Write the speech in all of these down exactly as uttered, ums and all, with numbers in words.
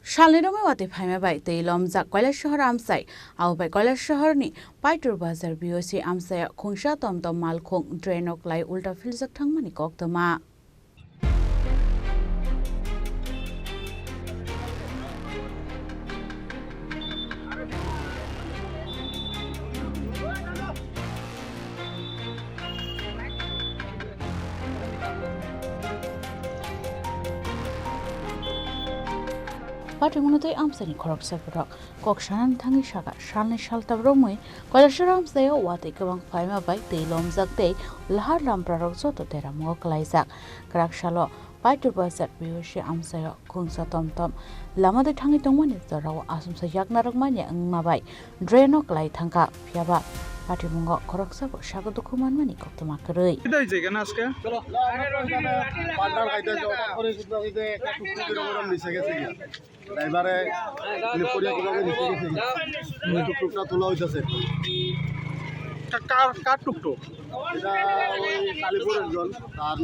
Salni romwi watwi phaima bai twi lomjak Kailasahar amchai, abo bai Kailasahar ni Paitur Bazar B O C amchaio khungsa tom tom malkhung drain o klai ulta philjak thangmani koktwma. Patimungno tei amchaini khoroksa borok kok sanani thangwi sakha, salni saltham romwi Kailasahar amchaio watwi kwbang phaima bai twi lomjak tei lahar lamprarok joto deramungo klaijak. Kwrak salo Paitur Bazar B O C amchaio khungsa tom tom lama de thangwi tongmani jorao asomsa yaknarok manya wngma bai drain o klai thangkha. Phiyaba patimungo khoroksa bo sago dukhu manmani koktwma kwrwi. এটা হয়েছে কেন আজকে? পাল্টার খাইতে হচ্ছে, হঠাৎ করে শুনলাম যে একটা টুকটুকি এরকম নিচে গেছে গিয়া। ড্রাইভারে স্লিপ করিয়া কিভাবে নিচে গেছে গিয়া। ওই টুকটুকটা তোলা হইতেছে। কা-, কার, কার টুকটুক? এটা ওই কালীপুর একজন, তার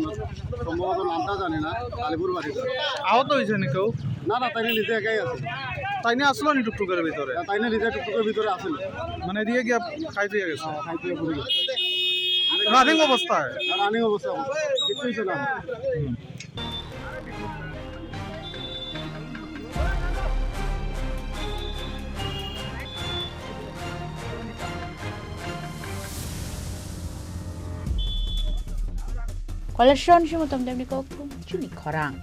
সম্ভবত নামটা জানি না, কালীপুর বাড়ি। আহত হয়েছে নি কেউ? না, না, তাইনে নিজে একাই আছে। তাইনে আসলো নি টুকটুকের ভিতরে? না, তাইনে নিজে টুকটুকের ভিতরে আসেনি। মানে দিয়ে গিয়া খাই দিয়ে গেছে? হ্যাঁ, খাই দিয়ে ঘুরে গেছে। রানিং অবস্থায়? হ্যাঁ, রানিং অবস্থায়, অবস্থায়। কিচ্ছু হয়েছে না। হুম। Kailasahar ni simo tom demni kok chini khorang.